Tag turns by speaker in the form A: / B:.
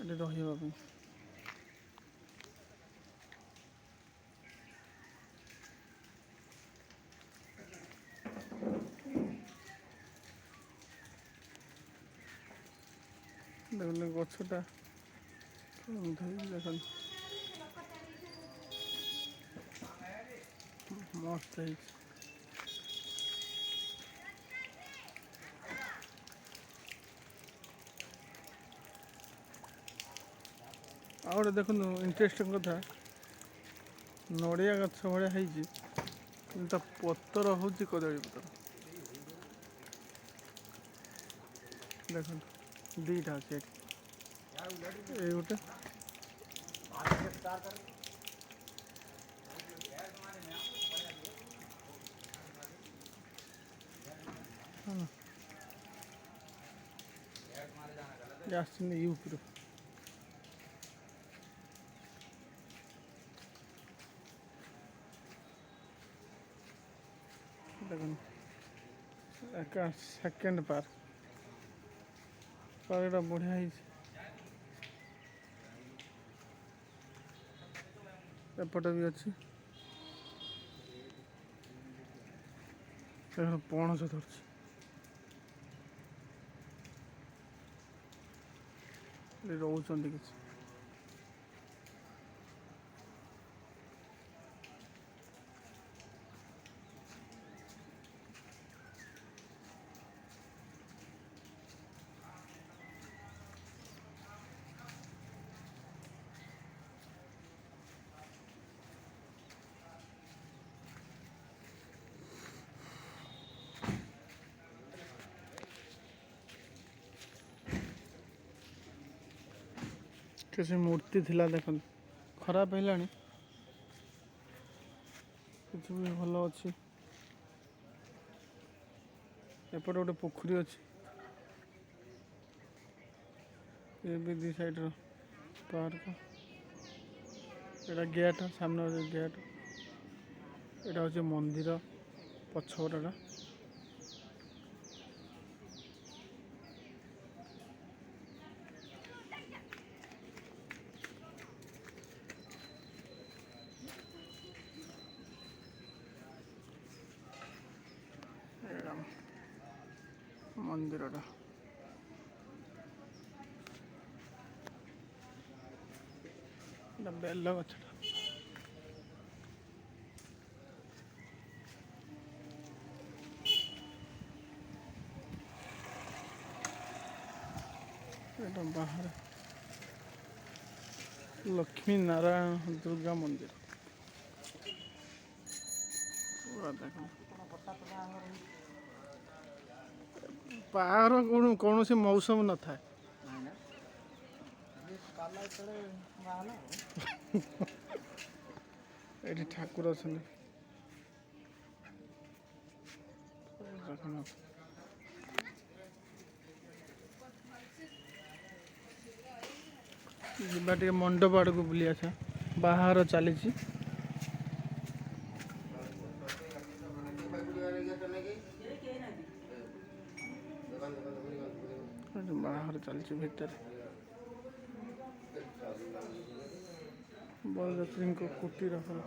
A: ଏଠି ରହିବା ପାଇଁ। ଦେଖନ୍ତୁ ଗଛଟା କେମିତି ହେଇଛି ଦେଖନ୍ତୁ, ମସ୍ତ ହେଇଛି। ଆଉ ଗୋଟେ ଦେଖନ୍ତୁ ଇଣ୍ଟରେଷ୍ଟିଂ କଥା, ନଡ଼ିଆ ଗଛ ଭଳିଆ ହେଇଛି କିନ୍ତୁ ତା ପତର ହେଉଛି କଦଳୀ ପତର। ଦେଖନ୍ତୁ ଦୁଇଟା ଅଛି ଏଠି, ଏଇ ଗୋଟେ ହେଲା। ଇଏ ଆସିଛନ୍ତି ୟୁପିରୁ। ଦେଖନ୍ତୁ ଏକା ସେକେଣ୍ଡ ପାର୍କ, ପାର୍କଟା ବଢ଼ିଆ ହେଇଛି। ଏପଟେ ବି ଅଛି। ଦେଖନ୍ତୁ ପଣସ ଧରିଛି। ଏଠି ରହୁଛନ୍ତି କିଛି। କିଛି ମୂର୍ତ୍ତି ଥିଲା ଦେଖନ୍ତୁ, ଖରାପ ହେଲାଣି, କିଛି ବି ଭଲ ଅଛି। ଏପଟେ ଗୋଟେ ପୋଖରୀ ଅଛି। ଏ ବି ଦି ସାଇଡ଼ର ପାର୍କ। ଏଇଟା ଗେଟ୍, ସାମ୍ନାରେ ଗେଟ୍। ଏଇଟା ହେଉଛି ମନ୍ଦିର ପଛପଟଟା। ଏଇଟା ମନ୍ଦିରଟା। ଏଇଟା ବେଲ ଗଛଟା। ଏଇଟା ବାହାରେ ଲକ୍ଷ୍ମୀ ନାରାୟଣ ଦୁର୍ଗା ମନ୍ଦିର। ପୁରା ଦେଖନ୍ତୁ, ବାହାଘର କୌଣସି ମୌସମ ନଥାଏ। ଏଠି ଠାକୁର ଅଛନ୍ତି ଜଗନ୍ନାଥ। ଯିବା ଟିକେ ମଣ୍ଡପ ଆଡ଼କୁ ବୁଲି ଆସିବା। ବାହାଘର ଚାଲିଛି। ଏଠି ବାହାଘର ଚାଲିଛି ଭିତରେ। ବରଯାତ୍ରୀଙ୍କ କୁଟୀର ଘର।